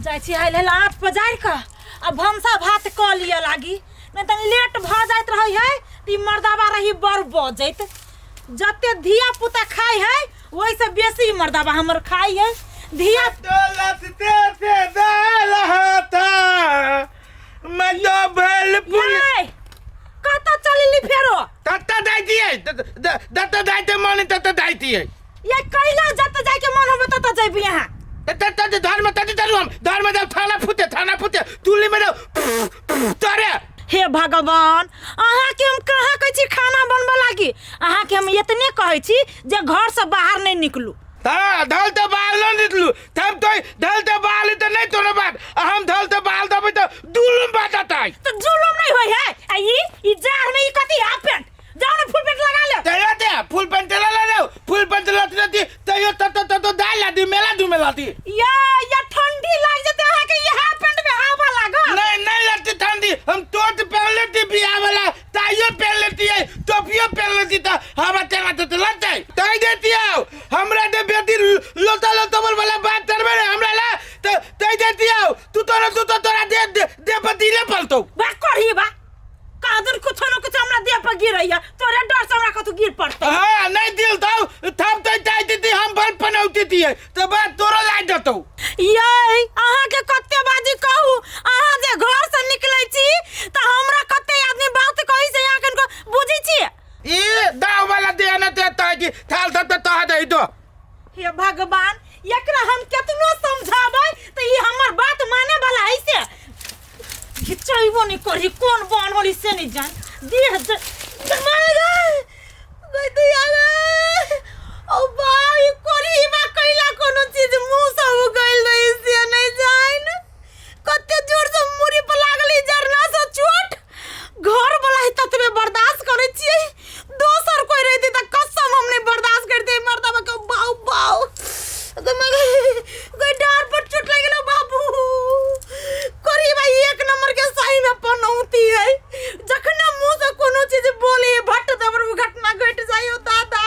जाइ छी आइ लेल आँच पजारि कऽ आ भनसा भात कऽ लिअ लागी, नहि तऽ लेट भऽ जाइत रहै है तऽ ई मर्दाबा रही बड़ बजैत। जते धिया पुता खाइ है ओहिसँ बेसी ई मर्दाबा हमर खाइ है धिया। दौलत से दौलत मजो भेल पुल। यै, कतऽ चलली फेरो? तत्ता जाय दियै, दत्ता जाय ते मन तत्ता जाय दियै। ये कैला जत जाय के मन होबे तत जइबी अहाँ। तत्ता जे धर्म में तत्ता चलू हम धर्म में जाऊ, थाना फूटे थाना फूटे तुली में जाऊ तोरे। हे भगवान, अहाँ के हम कहाँ कहै छी खाना बनबऽ लागी? अहाँ के हम एतने कहै छी जे घर से बाहर नहीं निकलू। हाँ, धल तो बाल न निकलू तब तो धल तो बाल तो नहीं तोनो बात, आ हम धल तो बाल दबे तो दुलुम बात आता है। तो जुलुम नहीं होय है। आ ई जार में ई कथी हाफ पैंट? जाओ ना फुल पैंट लगा ले। तैयो दे फुल पैंट ला ले लो, फुल पैंट लत लती तैयो त त त दाल ला दी मेला दू मेला दी। या या ठंडी लाग जेते अहाँ के ई हाफ पैंट में हवा लागत। नहीं नहीं लगती ठंडी, हम टोट पहन लेती बियाह वाला, ताइयो पहन लेती है, टोपियो पहन लेती त हवा तेरा तो लगते तय देती आओ। हमरा दे बेटी लोता लोता बोल वाला बात करबे रे हमरा ला त तय देती आओ। तू तो तू तो तोरा दे दे, दे पर दिले पलतो। बा करही बा कादर कुछ न कुछ हमरा देह पर गिरैया, तोरे डर से हमरा कतौ गिर पड़तौ। हाँ नहीं दिल तो थम तो ताई देती हम बल पनौती थी तो बात तोरो लाग जतौ। यै अहाँ के कते बाजी कहू, अहाँ जे घर से निकलै छी त हमरा कते आदमी बात कहै से अहाँ कनको बुझै छी? ई दाव वाला दे न दे ताई की थाल सब त तह दे दो। हे भगवान, एकरा हम केतनो समझाबै त ई हमर बात माने वाला है से घिचैबो नहीं करी, कोन बन होली से नहीं जान। देह जमाए गए गई तो यार। ओ भाई कोरी बा कैला कोनो चीज मुंह से हो गइल रही से नहीं जान। कते जोर से मुरी पर लागली जरना से चोट। घर वाला है ततबे बर्दाश्त करे छियै, दोसर कोई रहते त कसम हम नहीं बर्दाश्त करते मर्दाबा के। बाऊ बाऊ गई डार पर चोट लग गेलो बाबू। करी भाई एक नंबर के सही में पनौती है, जखने मुंह से कोनो चीज बोले भट्ट दबर उ घटना घट जायो दादा।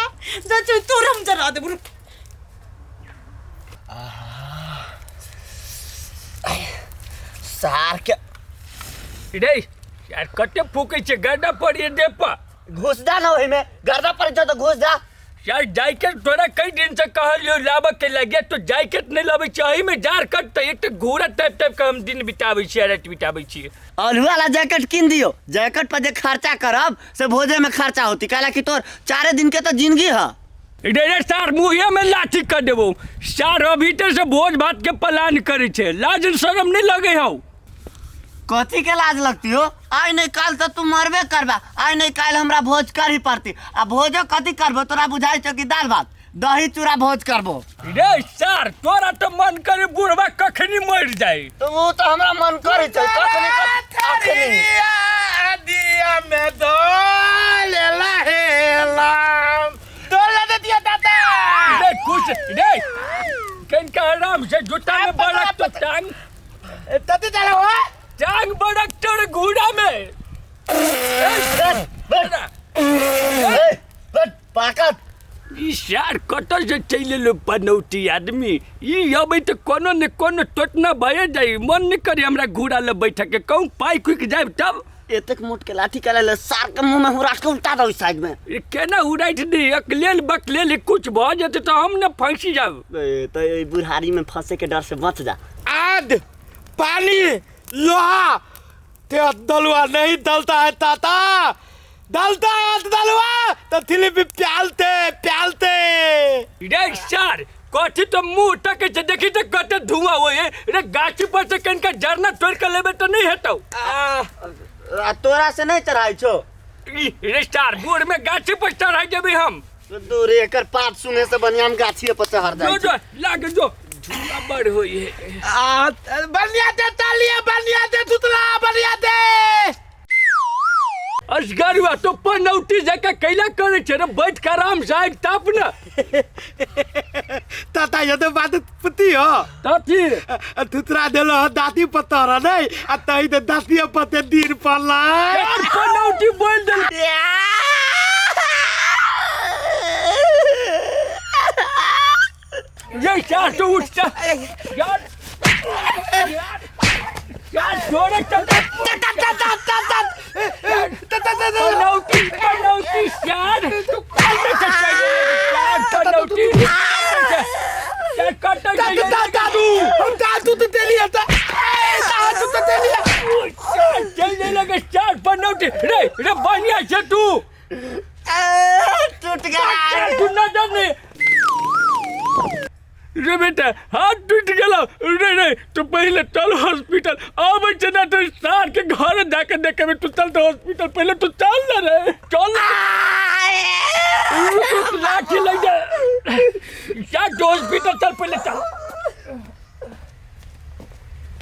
जा चल तोर हम जरा देबू। सार के रे यार कते फूकै छै गर्दा पर ये देह पर। घुस जा ना ओहिमे, गर्दा पर छौ तऽ घुस जा। यार जैकेट तोरा कई दिन से कहलियो लाबऽ के लगे तो जैकेट नहीं लाबै छै, एहि में जार कटतै। एक तऽ घोड़ा टाइप टाइप के हम दिन बिताबै छियै राति बिताबै छियै। अल्हुआ वाला जैकेट कीन दियो, जैकेट पर जे खर्चा करब से भोजे में खर्चा होती, काहे कि तोर 4 दिन के तो जिंदगी है। रे रे सार मुँहे में लाठी कर देबो सार, अभी ते से भोज भात के प्लान करै छै, लाज शरम नहीं लगे हौ। कथी के लाज लगती हो? आइ नहीं काल तो तू मरबे करबा, आइ नहीं काल हमरा भोज कर ही पड़ती। आ भोजो कथी करबो तोरा बुझाई छौ कि दाल भात दही चूड़ा भोज करबो? रे सार तोरा तो मन करे बुढ़वा कखनी मर जाए। तो वो तो हमरा मन करे छौ कखनी अखनी। दिया में दो लेला दो ले दिया दादा। रे कुछ रे कनका आराम से जूता में बड़क तो टांग तते चला हो टांग बड़क तोड़ घोड़ा में। पाकत ई सार कतऽ से चलि एलो पनौती आदमी, ई अबै तऽ कोनो ने कोनो टोटना भए जाइ। मन नहि करे हमरा घोड़ा लग बैठक के, कहूँ पाइ खुकि जायब तब। एतेक मोट के लाठी के ले सार के मुंह में हुराट के उल्टा दो साइड में। ई केना उड़ाइट दी, अकलेल बकलेल कुछ भऽ जेतै तऽ हम ने फँसि जायब। ए, तो ई बुढ़ारी में फंसे के डर से बच जा। आद पानी लोहा ते दलुआ नहीं दलता है ताता, दलता है दलुआ तो थिली भी प्यालते प्यालते। रे सार कथी तो मुंह तक छै, देखी तो कते धुआं होय है। रे गाछी पर से कनिका जरना तोड़ के लेबे तो नहीं हेतौ। आ तोरा से नहीं चढ़ाई छौ? ई रे सार गोड़ में गाछी पर चढ़ाई जेबै हम। दूर एकर पात सुने से बढ़िया हम गाछिए पर चढ़ जाइ। जो जो लाग जो झूला बड़ होय है। आ बढ़िया दे तालिया, बढ़िया दे थुतला, बढ़िया दे। असगरुआ तो पनौती जका कैला करे छै रे, बैठ के आराम से आगि ताप न। ताता ये तो बात पति हो। ताती। थुतरा देलो हो दाती पतर नहीं, आ तही तो दाती पते दिन पड़ला। यार पनौती बोल देल। ये चार तो उठ जा। यार। यार जोरे चल पनौती पनौती यार तू कल से चल यार पनौती यार कट दादू हम दादू तो तेली आता दादू तो तेली चल ले लगे चार पनौती रे रे बढ़िया से तू टूट गया तू ना जाने रे बेटा हाथ टूट गेलो रे रे तू पहले चल हॉस्पिटल आबै छै ना तो सार के घर जाके देखे तू चल तो हॉस्पिटल पहले तू चल ना रे चल लाठी लग जा जा तो हॉस्पिटल चल पहले चल।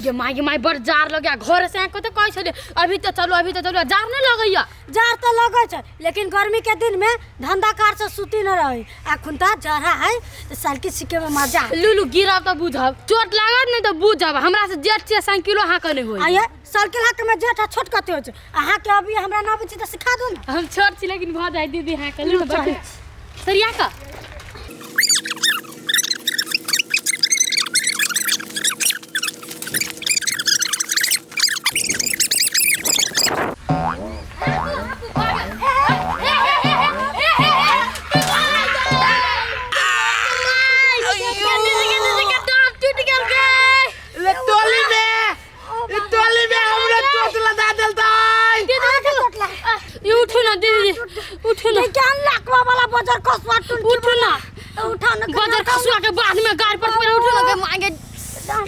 ये माय गे माय बड़ जार लगैया घर से कते कहै छलै अभी तऽ चलू अभी तऽ चलू जार नहि लगैया। जार तऽ लगै छै लेकिन गर्मी के दिन में धंधा कार से सूती न रही आ खुनता जरा है तऽ साइकिल सीखे में मजा है। लुलु गिरब तऽ बुझब चोट लागत नहि तऽ बुझब हमरा से जेठ छियै साइकिलो हाँकऽ नहि होय। आये साइकिल हाँके में जेठ आ छोट कते होइ छै अहाँके अभी हमरा ना आबै छै तऽ सिखा दू ने। हम छोट छी लेकिन भऽ जाइ दीदी हाँकऽ लू ने बैठू सरिया कऽ। ले टोली में ई टोली में हमरा चोट लगा देलतै। ई उठू ना दीदी उठू ना। ज्ञान लाखवा वाला बजर खसुआ टूट उठू ना उठा ना बजर खसुआ के बाद में गाड़ पर पहले उठू ना के मांगे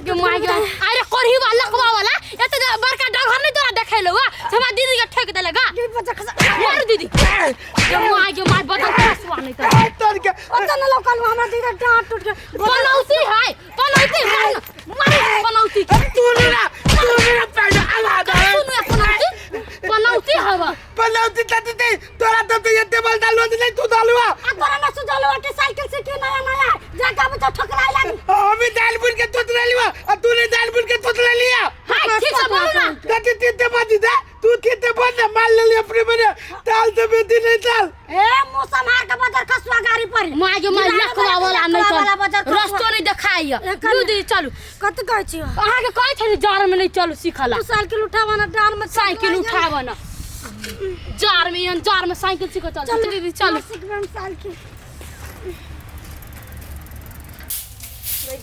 के मांगे। अरे करही वाला लखवा वाला एते बड़का डगर नहीं तोरा देखेलो वा हमरा दीदी के ठेक देले गा दीदी बजर खसुआ मार दीदी के मांगे मार बजर खसुआ नहीं तो तोर के ओतन लोकल हमरा दीदी डांट टूट के पनौती है पनौती मार मार पनौती तू ना पैसा आला दे सुन पनौती पनौती हवा पनौती तती ते तोरा तो ते एते बल डालवा दे तू डालवा आ तोरा ना सुझालवा के साइकिल से के नया नया जाका बच्चा ठोकराय लागी। हम भी दाल बुन के तोत लिया आ तू ने दाल बुन के तोत लिया। हां ठीक से बोल ना तती तीते बाजी दे तू तीते बन ना मार ले अपने मने दाल तो बेटी नहीं दाल ए मुंह संभार के बजर खसुआ गाड़ी पर माय गे माय लखवा वाला नहीं चल रस्तो नहीं देखाइया लू दीदी चलू। कत कहै छी अहाँ के कहै छली जार में नहीं चलू सिखला तू साइकिल उठावा ना डाल में साइकिल उठावा ना जार में एहन जार में साइकिल सीख चल दीदी चलू सिखबे हम साइकिल।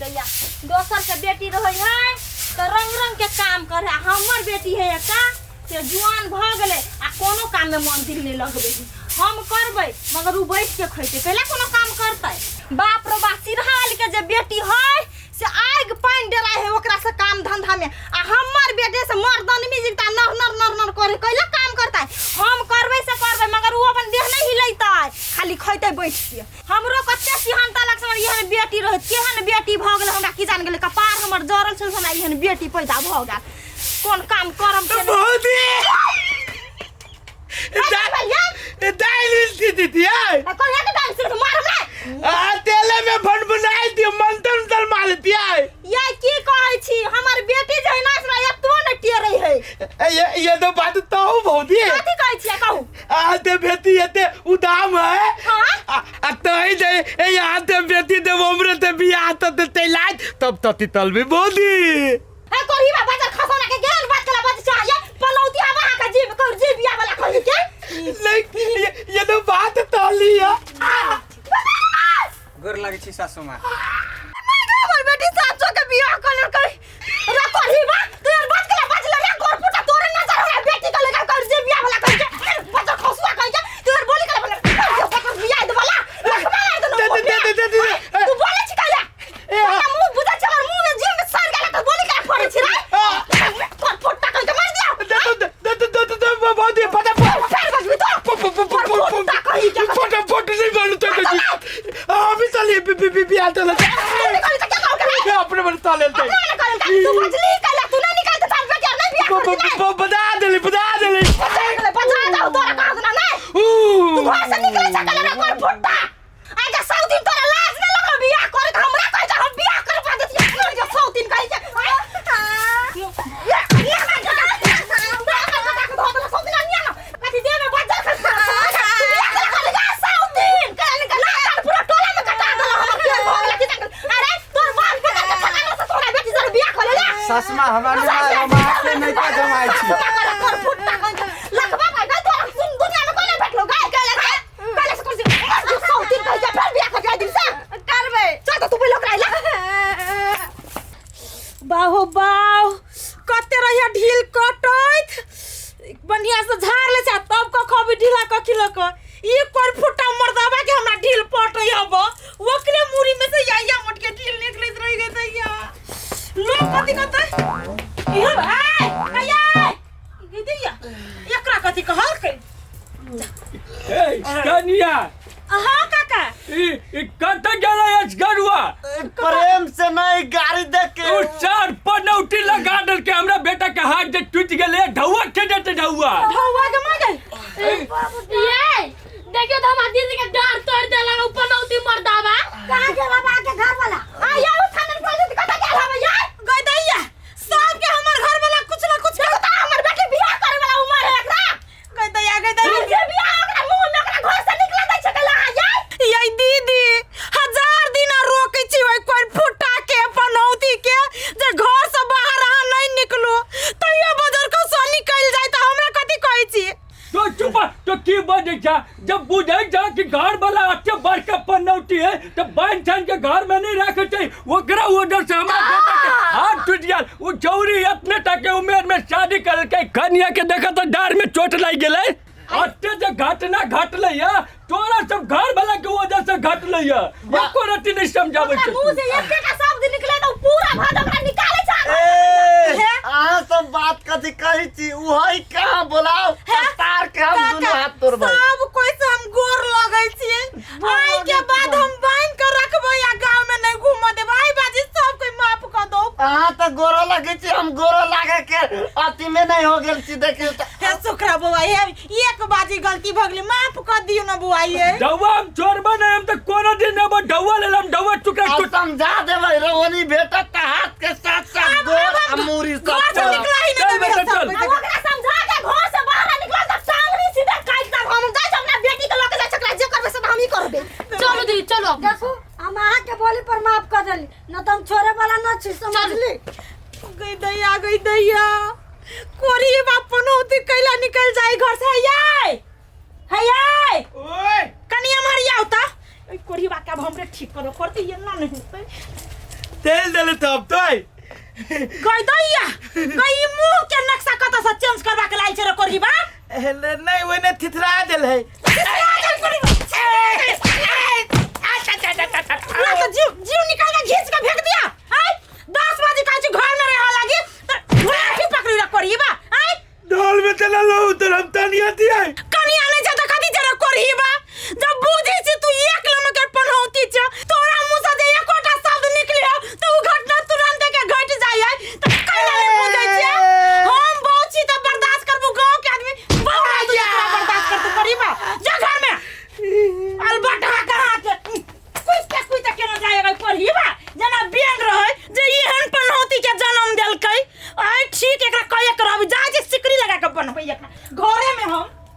दैया दोसर के बेटी रहै है तऽ रंग रंग के काम करे हमर बेटी है का से जुआन भऽ गेलै आ कोनो काम में मन दिल नहीं लगबै हम करबै मगर उ बैठ के खैतै कैला कोनो काम करतै। बाप रो बाप सिरहाल के जे बेटी है से आगि पानि डराइ है ओकरा से काम धंधा में आ हमर बेटे से मर्दनमी जिता नर नर नर नर करे कैला काम करतै। हम करबै से करबै मगर उ अपन देह नहीं हिलैतै खाली खैतै बैठ के। हमरो कते सिहनता लग हमर एहन बेटी रहै केहन बेटी भऽ गेलै हमरा की जान गेलै कपार हमर जरल छल हमरा एहन बेटी पैदा भऽ गेल कोन काम करम से भौजी दाल दीदी है कोन के दाल से मार हमरा आ तेले में भन बनाई दी मंतन तल मार दिया है। ये की कहै छी हमर बेटी जहिना से एतबो न टेरै है। ये तो बात तो भौजी कथि कहै छी कहू आ ते बेटी एते उदाम है हां आ तई दे ए यहाँ ते बेटी दे हमरे ते बियाह त ते लाज तब तती तल भी भौजी ए कोही बा बाजार खसौना के गेल बात कला बात चाहिए पलौती हम अहाँ के जीव कर जीव बियाह वाला कहि के नहीं ये तो बात तली है। गोर लागै छी सासू माँ। हमर बेटी सासो के बियाह कर लेलकै रे कोही बा तू यार बात कला बात ले गोर पुटा तोरे नजर हमरा बेटी के लेकर कर जीव बियाह वाला कहि के बाजार खसुआ कहि के तू यार बोली कला बोला बियाह दे वाला लखमा मार दे दे दे दे दे तू बोले छी काया ए मुंह बुझा छै हमर मुंह में जीभ में सर गेल त बोली कला फोड़ै छी रे गोर पुटा कहि के मार दिया दे दे दे दे दे भौजी फटाफट फेर बजबी तो फटा कहि के फटाफट नहीं बोलू तो अभी चलिए बियाह चल अपने मन चल लेते तू बजली कला तू नहीं निकल त बेटी नहीं बियाह कर बता देली बता देली बता दे तोरा कह देना नहीं तू घर से निकले सकल रे कोन फुट्टा आजा 100 दिन तोरा लाज न लगल बियाह करे त हमरा कहि के हम बियाह कर पा देती मर जा 100 दिन कहि के अरे तोर बाप पकड़ के ठकाना से तोरा बेटी जरा बियाह कर ले। सासमा हमरा नहीं हम अहाँके नहीं का जमाइ छी। कर फुट्टा कर लखबा भाई गई तोरा सुन दुनिया में कोई ना भेटलो गाय गले गले से कुर्सी मर जो सौ दिन कह जा फिर बियाह कर जाय दिन से करबै। चल तो तू पहिले ओकरा ला। बाहो बाहो कते रहिया ढील कटैत बढ़िया से झाड़ ले छै तब कखो भी ढीला कखी लक ई कोर फुट्टा मर्दाबा के हमरा ढील पटै हब ओकरे मुरी में से या मोट के ढील निकलैत रहि गेल दैया। लोग कथी कहतै इहो भाई हैया ई दैया एकरा कथी कहलकै? ए कनिया। अहाँ काका ई ई कत गेलै असगरुआ? प्रेम से नहीं गाड़ी देख के उ चार पनौती लगा देलकै हमरा बेटा के हाथ जे टूटि गेलै ढौआ के देते ढौआ। ढौआ के मार गई। ये देखियो तो हमार दीदी के डार तोड़ देलक ऊपर नौती मर्दाबा। कहाँ गेल बाबा के घर वाला? आ या उ थाने पर बोल कत गेल हब यार गई दैया सब के हमर घर वाला कुछ ना कुछ होता हमर बेटी बियाह करे वाला उमर है एकरा। गई दैया गई दैया जे बियाह ओकरा मुंह में ओकरा घर से निकला दै छै कला यार। ये दीदी हजार दिन रोकै छी ओइ कोई फुटा के पनौती के जे घर से बाहर अहाँ नहीं निकलू तैयो बजर को सो निकल जाय त हमरा कथी कहै छी? तो चुप तो की बजे जा जब बुझे जा कि घर वाला अच्छे बड़का पनौती है तो बांध छान के घर में नहीं रखे चाहिए ओकरा उधर से हमरा बेटा के हाथ टूट गया। वो चौरी अपने तक के उम्र में शादी करके कन्या के देखा तो डार में चोट लग गेलै। अते जे घटना घटलै या तोरा सब घर वाला के वजह से घटलै या एको रत्ती नहीं समझाबै छै। मुंह से एकेटा शब्द निकले त पूरा भाद हमरा निकाले छै। अहाँ सब बात कथी कहै छी उहै कहाँ बोलाओ तार के हम दुनू हाथ तोड़बै। सब कोई से हम गोर लगै छियै आइ के बाद हम बांध के रखबै आ गांव में नहीं घूम देबै। आई बाजी सब कोई माफ कर दो। अहाँ त गोरो लगै छी हम गोरो लागे के अथी में नहीं हो गेल छी देखियौ त। हे सुखरा बौआ हे एक बाजी गलती भ गेलै माफ कर दियौ न बौआ ये। ढौआ हम छोड़बै नहीं हम त कोनो दिन नहीं ढौआ लेल हम ढौआ टुकड़ा टुकड़ा समझा देबै रोनी भेटत त हाथ के साथ साथ गोर आ मुरी सब घर से निकला ही नहीं देबै। चल ओकरा समझा के घर से बाहर निकला त टांगरी सीधा काट देब हम जाइ अपना बेटी के लके जाइ छकरा जे करबै से हम ही करबै। चलो दीदी चलो। देखू हम अहाँ के बोली पर माफ कर देली न त हम छोड़े वाला न छी समझली। गई दैया गई दैया कोरी बाप पनौती कैला निकल जाई घर से। हैया हैया ओए कनिया मारिया होता ओइ कोरी बा के अब हमरे ठीक करो करती ये ना नहीं होतै। तेल देले तब तो गई दैया गई मुंह के नक्शा कत से चेंज करवा के लाइल छै रे कोरी बा। नहीं ओने थिथरा